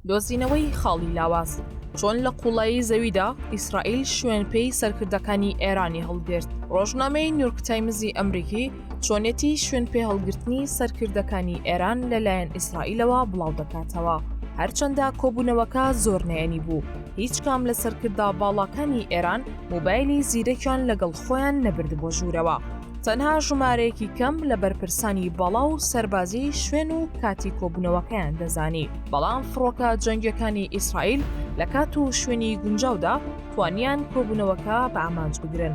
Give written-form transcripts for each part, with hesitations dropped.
دۆزینەوەی خاڵی لاواز، چۆن لە قوڵایی زەویدا ئیسرائیل شوێنپێی سەرکردەکانی ئێرانی هەڵگرت؟ ڕۆژنامەی نیویۆرک تایمزی ئەمریکی چۆنێتی شوێنپێ هەڵگرتنی سەرکردەکانی ئێران لەلایەن ئیسرائیلەوە بڵاودەکاتەوە. هەرچەندە کۆبوونەوەکە زۆر نەیەنی بوو، هیچ کام لە سەرکردە باڵاکانی ئێران مۆبایلی زیرەکیان لەگەڵ خۆیان نەبردبووە ژوورەوە. تەنها ژمارەیەکی کەم لە بەرپرسانی باڵا و سەربازی شوێن و کاتی کۆبوونەوەکەیان دەزانی، بەڵام فڕۆکە جەنگیەکانی ئیسرائیل لە کات و شوێنی گونجاودا توانیان کۆبوونەوەکە بە ئامانج بگرن.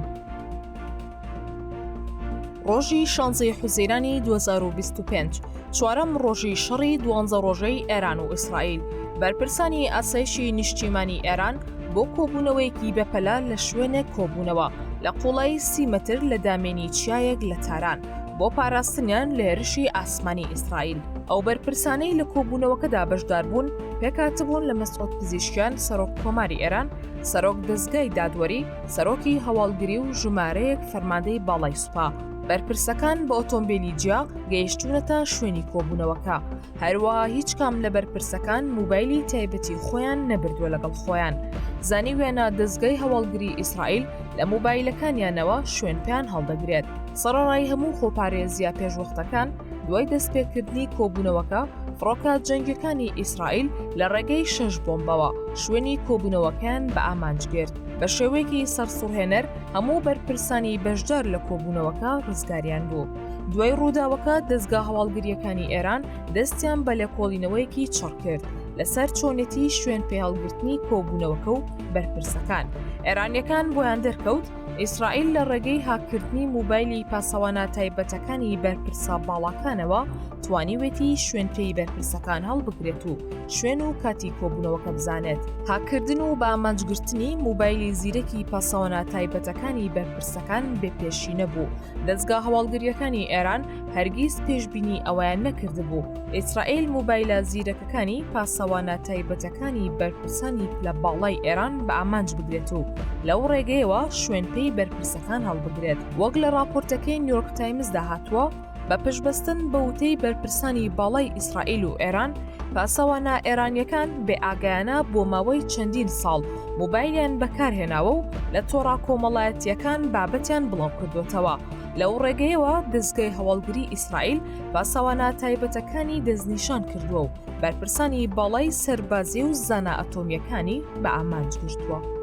ڕۆژی شانزەی حوزەیرانی 2025، چوارەم ڕۆژی شەڕی دوانزە ڕۆژەی ئێران و ئیسرائیل، بەرپرسانی ئاسایشی نیشتیمانی ئێران بۆ کۆبوونەوەیەکی بەپەلە لە شوێنێک کۆبوونەوە لە قوڵایی سی مەتر لە دامێنی چیایەک لە تاران بۆ پاراستنیان لە هێرشی ئاسمانی ئیسرائیل. ئەو بەرپرسانەی لە کۆبوونەوەکەدا بەشداربوون پێکهاتبوون لە مەسعود پزیشکیان سەرۆک کۆماری ئێران، سەرۆک دەزگای دادوەری، سەرۆکی هەواڵگری و ژمارەیەک فەرماندەی باڵای سوپا. بەرپرسەکان بە ئۆتۆمبیلی جیا گەیشتوونەتە شوێنی کۆبوونەوەکە. هەروەها هیچ کام لە بەرپرسەکان موبایلی تایبەتی خۆیان نەبردووە لەگەڵ خۆیان. زانیویانە دەزگای هەواڵگری ئیسرائیل لە موبایلەکانیانەوە شوێنپێیان هەڵدەگرێت. سەڕەڕای هەموو خۆپارێزییە پێشوەختەکان، دوای دەستپێکردنی کۆبوونەوەکە، فڕۆکە جەنگییەکانی ئیسرائیل لە ڕێگەی شەش بۆمبەوە شوێنی کۆبوونەوەکەیان بە ئامانج گرت. بە شێوەیەکی سەرسوڕهێنەر هەموو بەرپرسانی بەشدار لە کۆبوونەوەکە ڕزگاریان بوو. دوای ڕووداوەکە دەزگا هەواڵگرییەکانی ئێران دەستیان بە لێکۆڵینەوەیەکی چڕ کرد لەسەر چۆنێتی شوێن پێهەڵگرتنی کۆبوونەوەکە و بەرپرسەکان. ئێرانیەکان بۆیان دەرکەوت ئیسرائیل لە ڕێگەی هاککردنی موبایلی پاسەوانە تایبەتەکانی بەرپرسە باڵاکانەوە توانیوێتی شوێنپێی بەرپرسەکان هەڵبگرێت و شوێن و کاتی کۆبوونەوەکە بزانێت. هاککردن و بە ئامانجگرتنی موبایلی زیرەکی پاسەوانە تایبەتەکانی بەرپرسەکان بێ پێشینە بوو. دەزگا هەواڵگرییەکانی ئێران هەرگیز پێشبینی ئەوەیان نەکردبوو ئیسرائیل موبایلە زیرەکەکانی پاسەوانە تایبەتەکانی بەرپرسانی پلە باڵای ئێران بە ئامانج بگرێت و لەو ڕێگەیەوە شوێنپێی بەرپرسەکان هەڵبگرێت. وەک لە ڕاپۆرتەکەی نیویۆرک تایمزدا هاتووە، بە پشتبەستن بە وتەی بەرپرسانی باڵای ئیسرائیل و ئێران، پاسەوانە ئێرانییەکان بێ ئاگایانە بۆ ماوەی چەندین ساڵ مۆبایلیان بەکارهێناوە و لە تۆڕە کۆمەڵایەتییەکان بابەتیان بڵاوکردووەتەوە. لەو ڕێگەیەوە دەزگای هەواڵگری ئیسرائیل پاسەوانە تایبەتەکانی دەستنیشان کردووە و بەرپرسانی باڵای سەربازی و زانا ئەتۆمییەکانی بە ئامانج گرتووە.